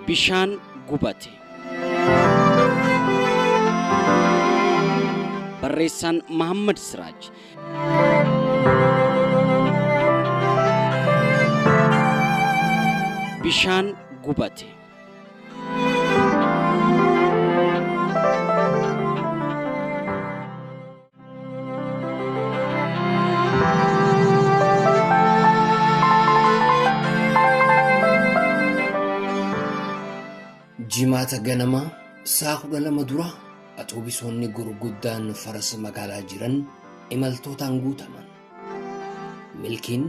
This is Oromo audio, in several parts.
Bishaan gubate. Barreessaan Mahammad Siraaj. Bishaan gubate. Jimaata ganama sa'a 12 dura atoobisoonni gurguddaan faras magaalaa jiran imaltootaan guutaman. Milkiin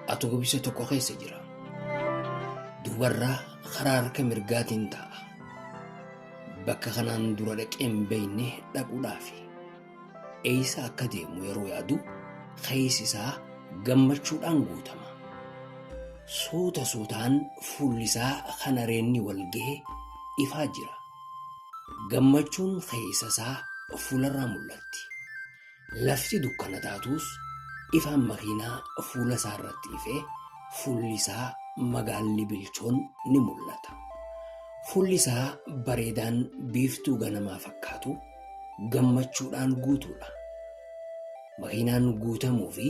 atoobisa tokko keessa jira. Dubarraa karaa harka mirgaatiin taa'a. Bakka kanaan dura dhaqee hin beekne dhaquudhaafi. Eessa akka deemu yeroo yaadu keessi isaa gammachuudhaan guutama. Suuta suutaan fuulli isaa kan areenni wal gahe ifaa jira. Gammachuun keessa isaa fuularraa mul'atti. Lafti dukkana taatus ifaan makiinaa fuula isaa irratti ifee fuulli isaa magaalli bilchoon ni mul'ata. Fuulli isaa bareedaan biiftuu ganamaa fakkaatu gammachuudhaan guutuudha. Makiinaan guutamuu fi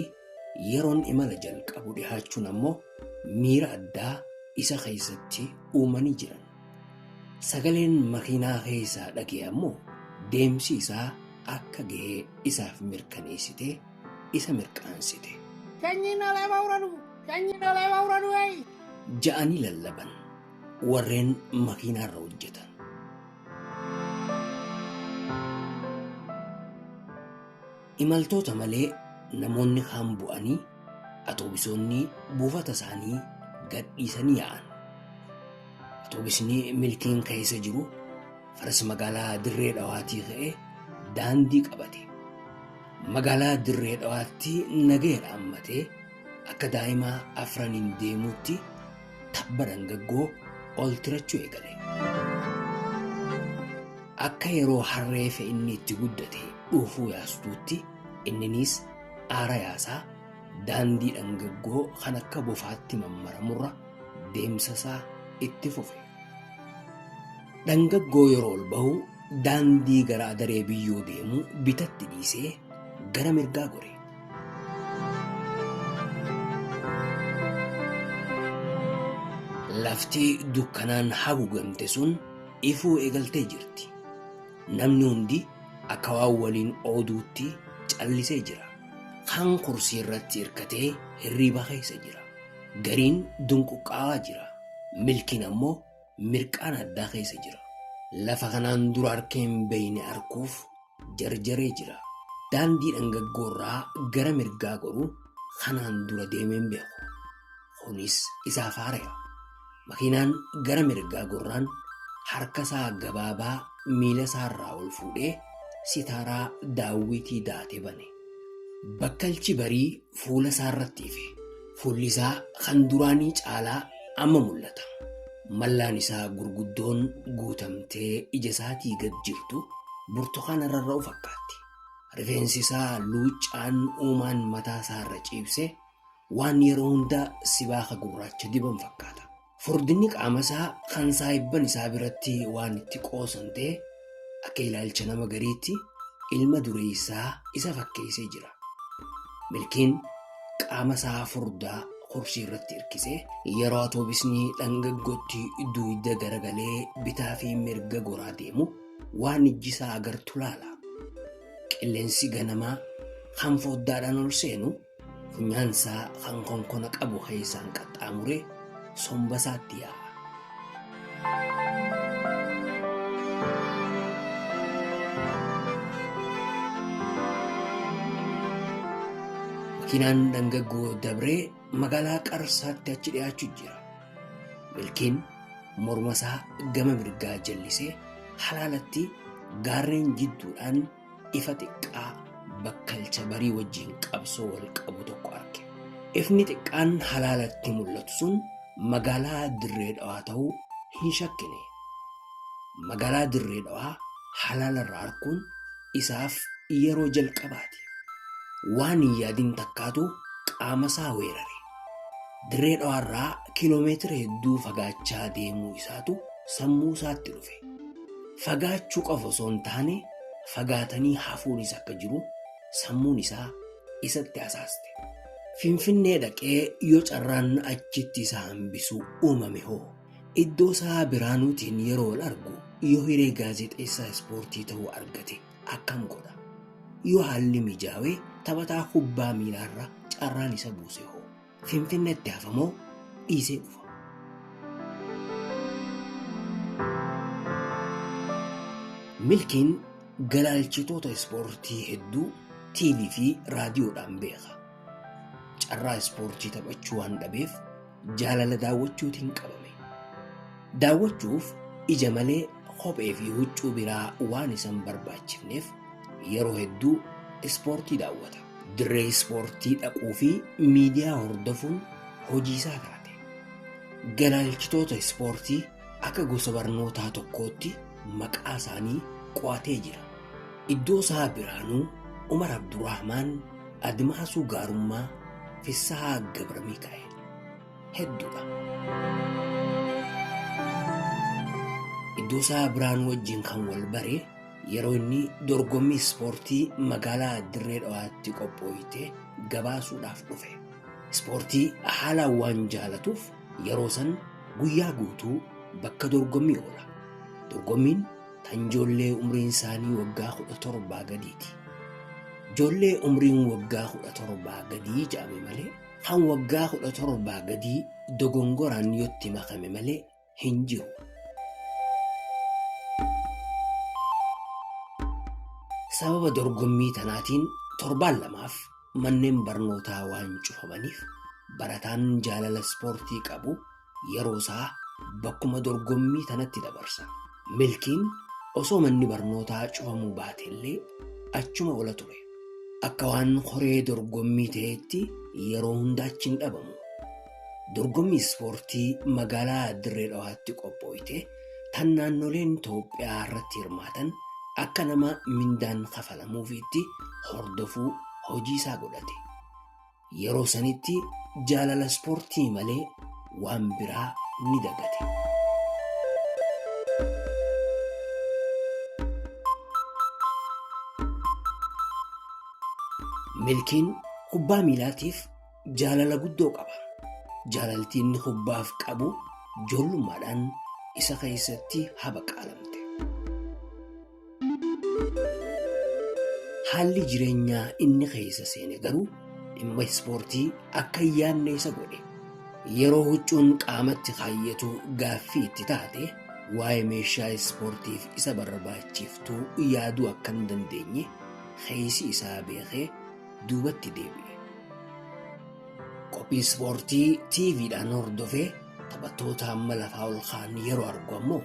yeroon imala jalqabu dhihaachuun ammoo miira addaa isa keessatti uumanii jiran. Sagaleen makiinaa keessaa dhaga'e ammoo deemsi isaa akka gahee isaaf mirkaneessitee isa mirqaansite. Sanyiin alaabaa uradu! Sanyiin alaabaa uradu! Hey! Ja'anii lallaban warreen makiinaarra hojjetan. Imaltoota malee namoonni kaan bu'anii atoobisoonni buufata isaanii gadhiisanii yaa'an. Atoobisni milkiin keessa jiru faras magaalaa Dirree Dhawaatii ka'ee daandii qabate. Magaalaa Dirree Dhawaatti nagaya dhaammatee akka daa'imaa afraniin deemuutti tabba dhangaggoo ol tirachuu eegale. Akka yeroo harree fe'inni itti guddate dhuufuu yaastuutti inniniis aara yaasaa daandii dhangaggoo kan akka bofaatti mammaramurra deemsasaa itti fufe. Dhangaggoo yeroo ol bahu daandii gara adaree biyyoo deemu bitatti dhiisee gara mirgaa gore. Lafti dukkanaan haguugamte sun ifuu eegaltee jirti. Namni hundi akka waan waliin ooduutti callisee jira. Kaan kursii irratti hirkatee hirriiba keessa jira. Gariin dunquqqaawaa jira. Milkiin ammoo mirqaan addaa keessa jira. Lafa kanaan dura arkee hin beeyne arkuuf jarjaree jira. Daandii dhangaggoorraa gara mirgaa goru kanaan dura deemee hin beeku. Kunis isaaf haaraya. Makiinaan gara mirgaa gorraan harka isaa gabaabaa miila isaarraa ol fuudhee sitaaraa daawwitii daate bane. Bakkalchi barii fuula isaarratti ife. Fuulli isaa kan duraanii caalaa amma mul'ata. Mallaan isaa gurguddoon guutamtee ija isaatii gad jirtu burtukaana rarra'u fakkaatti. Rifeensi isaa luuccaan uumaan mataa isaarra ciibse waan yeroo hunda sibaaka gurraacha diban fakkaata. Furdinni qaama isaa kan saahibban isaa biratti waan itti qoosan ta'e akka ilaalcha nama gariitti ilma dureessaa isa fakkeessee jira. Milkiin qaama isaa furdaa kursii irratti hirkisee yeroo atoobisni dhangaggootti dugda garagalee bitaa fi mirga goraa deemu waan ijji isaa agartu laala. Qilleensi ganamaa kan foddaadhaan ol seenu funyaan isaa kan konkona qabu keessaan qaxxaamuree somba isaatti yaa'a. Makiinaan dhangaggoo dabree magaalaa Qarsaatti achi dhiyaachuu jira. Milkiin morma isaa gama mirgaa jallisee halaalatti gaarreen jidduudhaan ifa xiqqaa bakkalcha barii wajjin qabsoo wal qabu tokko arge. Ifni xiqqaan halaalatti mul'atu sun magaalaa Dirree Dhawaa ta'uu hin shakkine. Magaalaa Dirree Dhawaa halaalarraa arkuun isaaf yeroo jalqabaati. Waan hin yaadin takkaatu qaama isaa weerare. Dirree Dhawaarraa kiiloomeetira hedduu fagaachaa deemuu isaatu sammuu isaatti dhufe. Fagaachuu qofa osoo hin taane fagaatanii hafuunis akka jiru sammuun isaa isatti hasaaste. Finfinnee dhaqee yoo carraan achitti isa hambisu uumame hoo? Iddoo isaa Biraanuutiin yeroo wal argu yoo hiree gaazexeessaa ispoortii ta'uu argate akkam godha? Yoo haalli mijaawee taphataa kubbaa miilaarra carraan isa buuse hoo? Finfinneetti hafamoo dhiisee dhufa? Milkiin galaalchitoota ispoortii hedduu TV fi raadiyoodhaan beeka. Carraa ispoortii taphachuu waan dhabeef jaalala daawwachuutiin qabame. Daawwachuuf ija malee kophee fi huccuu biraa waan isa hin barbaachifneef yeroo hedduu ispoortii daawwata. Dirree ispoortii dhaquu fi miidiyaa hordofuun hojii isaa taate. Galaalchitoota ispoortii akka gosa barnootaa tokkootti maqaa isaanii qo'atee jira. Iddoosaa Biraanuu, Umar Abdurrahmaan, Admaasuu Gaarummaa, Fissahaa Gabramikaa'el hedduudha. Iddoosaa Biraanuu wajjin kan wal bare yeroo inni dorgommii ispoortii magaalaa Dirree Dhawaatti qophooyte gabaasuudhaaf dhufe. Ispoortii haalaan waan jaalatuuf yeroo san guyyaa guutuu bakka dorgommii oola. Dorgommiin tan ijoollee umriin isaanii waggaa 17 gadiiti. Ijoollee umriin waggaa 17 gadii jedhame malee kan waggaa 17 gadii dogongoraan yotti makame malee hin jiru. Sababa dorgommii tanaatiin torbaan lamaaf manneen barnootaa waan cufamaniif barataan jaalala ispoortii qabu yeroo isaa bakkuma dorgommii tanatti dabarsa. Milkiin osoo manni barnootaa cufamuu baatellee achuma ola ture. Akka waan koree dorgommii ta'etti yeroo hunda achi hin dhabamu. Dorgommii ispoortii magaalaa Dirree Dhawaatti qophooyte tan naannoleen Itoophiyaa irratti hirmaatan akka nama mindaan kafalamuufiitti hordofuu hojii isaa godhate. Yeroo sanitti jaalala ispoortii malee waan biraa ni dagate. Milkiin kubbaa miilaatiif jaalala guddoo qaba. Jaalalti inni kubbaaf qabu ijoollummaadhaan isa keessatti habaqaalamte. Haalli jireenyaa inni keessa seene garuu dhimma ispoortii akka hin yaadne isa godhe. Yeroo huccuun qaamatti kaayyatu gaaffii itti taate waa'ee meeshaa ispoortiif isa barbaachiftuu yaaduu akka hin dandeenye keessi isaa beekee duubatti deebi'e. Qophii ispoortii TVdhaan hordofee taphattoota amma lafaa ol ka'an yeroo argu ammoo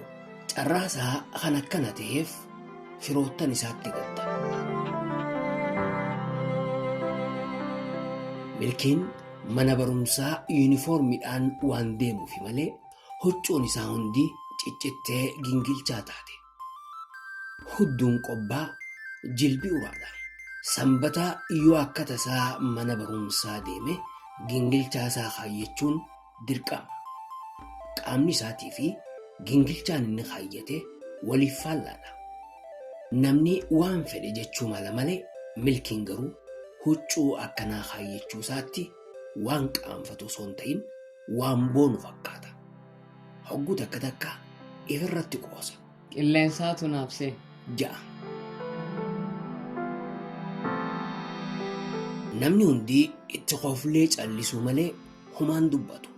carraa isaa kan akkana ta'eef firoottan isaatti gadda. Milkiin mana barumsaa yuunifoormiidhaan waan deemuufi malee huccuun isaa hundi ciccittee gingilchaa taate. Hudduun qobbaa jilbi uraadha. Sanbata yoo akka tasaa mana barumsaa deeme gingilchaa isaa kaayyachuun dirqama. Qaamni isaatii fi gingilchaan inni kaayyate waliif faallaadha. Namni waan fedhe jechuu mala malee Milkiin garuu huccuu akkanaa kaayyachuu isaatti waan qaanfatu osoo hin ta'in waan boonu fakkaata. Hogguu takka takka ifirratti qoosa. Qilleensaatu naaf seene. Ja'a. Namni hundi itti koflee callisuu malee humaan dubbatu.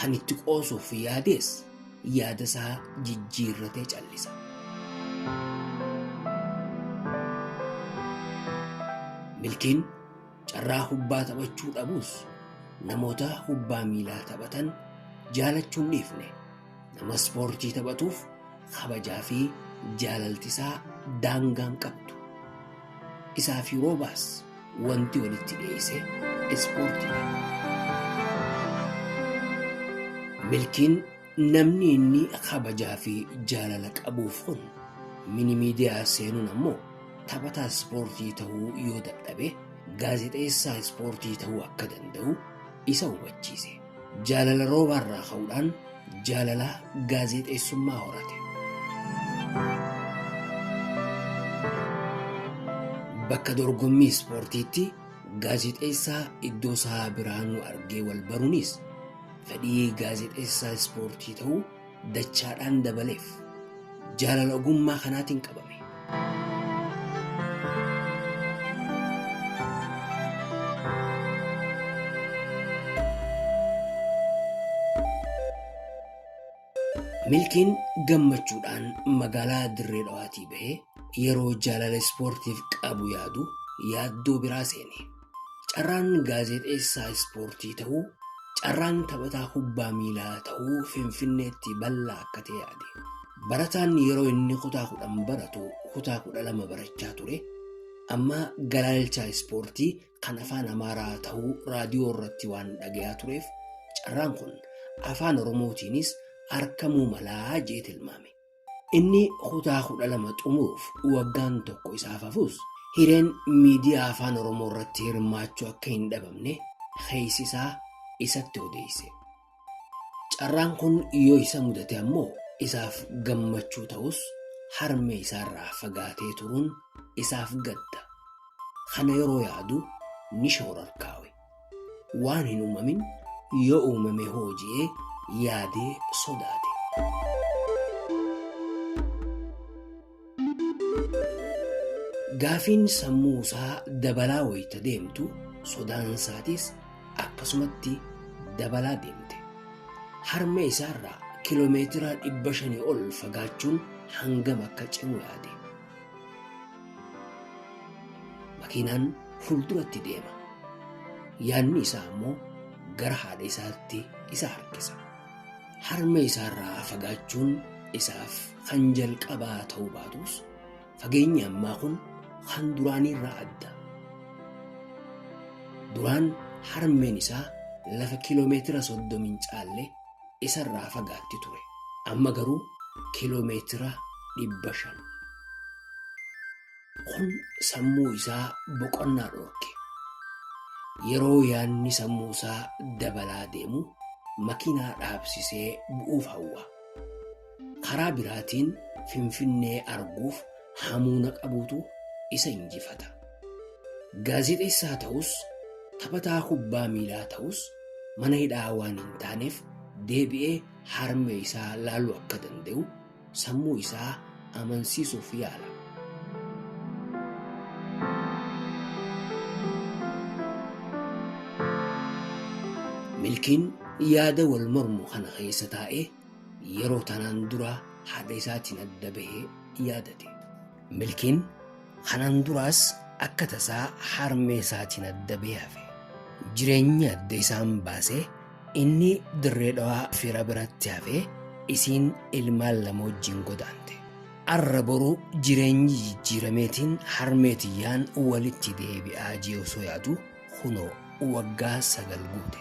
Kan itti qoosuuf yaadees yaada isaa jijjiirratee callisa. Milkiin carraa kubbaa taphachuu dhabuus namoota kubbaa miilaa taphatan jaalachuu hin dhiifne. Nama ispoortii taphatuuf kabajaa fi jaalalti isaa daangaa hin qabdu. Isaa fi Roobaas wanti walitti dhiyeesse ispoortiidha. Milkiin namni inni kabajaa fi jaalala qabuuf kun minimiidiyaa seenuun ammoo taphataa ispoortii ta'uu yoo dadhabe gaazexeessaa ispoortii ta'uu akka danda'u isa hubachiise. Jaalala Roobaarraa ka'uudhaan jaalala gaazexeessummaa horate. Bakka dorgommii ispoortiitti gaazexeessaa Iddoosaa Biraanuu argee wal baruunis fedhii gaazexeessaa ispoortii ta'uu dachaadhaan dabaleef. Jaalala ogummaa kanaatiin qabame. Milkiin gammachuudhaan magaalaa Dirree Dhawaatii bahee yeroo jaalala ispoortiif qabu yaadu yaaddoo biraa seene. Carraan gaazexeessaa ispoortii ta'uu, carraan taphataa kubbaa miilaa ta'uu Finfinneetti bal'aa akka ta'e yaade. Barataan yeroo inni kutaa 10 baratu kutaa 12 barachaa ture, amma galaalchaa ispoortii kan afaan Amaaraa ta'uu raadiyoo irratti waan dhagayaa tureef carraan kun afaan Oromootiinis arkamuu malaa jee tilmaame. Inni kutaa 12 xumuruuf waggaan tokko isaaf hafus hireen miidiyaa afaan Oromoo irratti hirmaachuu akka hin dhabamne keessi isaa isatti odeesse. Carraan kun yoo isa mudate ammoo isaaf gammachuu ta'us harmee isaarraa fagaatee turuun isaaf gadda. Kana yeroo yaadu ni shoorarkaawe. Waan hin uumamin yoo uumame hoo je'ee yaadee sodaate. Gaafiin sammuu isaa dabalaa wayita deemtu sodaan isaatis akkasumatti dabalaa deemte. Harmee isaarraa kiiloomeetira 500 ol fagaachuun hangam akka cimu yaade. Makiinaan fuulduratti deema. Yaadni isaa ammoo gara haadha isaatti isa harkisa. Harmee isaarraa fagaachuun isaaf kan jalqabaa ta'uu baatus fageenyi ammaa kun kan duraaniirraa adda. Duraan harmeen isaa lafa kiiloomeetira 30 hin caalle isarraa fagaatti ture. Amma garuu kiiloomeetira 500. Kun sammuu isaa boqonnaa dhorke. Yeroo yaadni sammuu isaa dabalaa deemu makiinaa dhaabsisee bu'uuf hawwa. Karaa biraatiin Finfinnee arguuf hamuuna qabuutu isa injifata. Gaazexeessaa ta'us, taphataa kubbaa miilaa ta'us mana hidhaa waan hin taaneef deebi'ee harmee isaa laaluu akka danda'u sammuu isaa amansiisuuf yaala. Milkiin yaada wal mormu kana keessa taa'ee yeroo tanaan dura haadha isaatiin adda bahee yaadate. Milkiin kanaan duraas akka tasaa harmee isaatiin adda bahee hafe. Jireenyi adda isaan baasee inni Dirree Dhawaa fira biratti hafee isiin ilmaan lama wajjin godaante. Arra boru jireenyi jijjiirameetiin harmee tiyyaan walitti deebi'aa jee osoo yaadu kunoo waggaa 9 guute.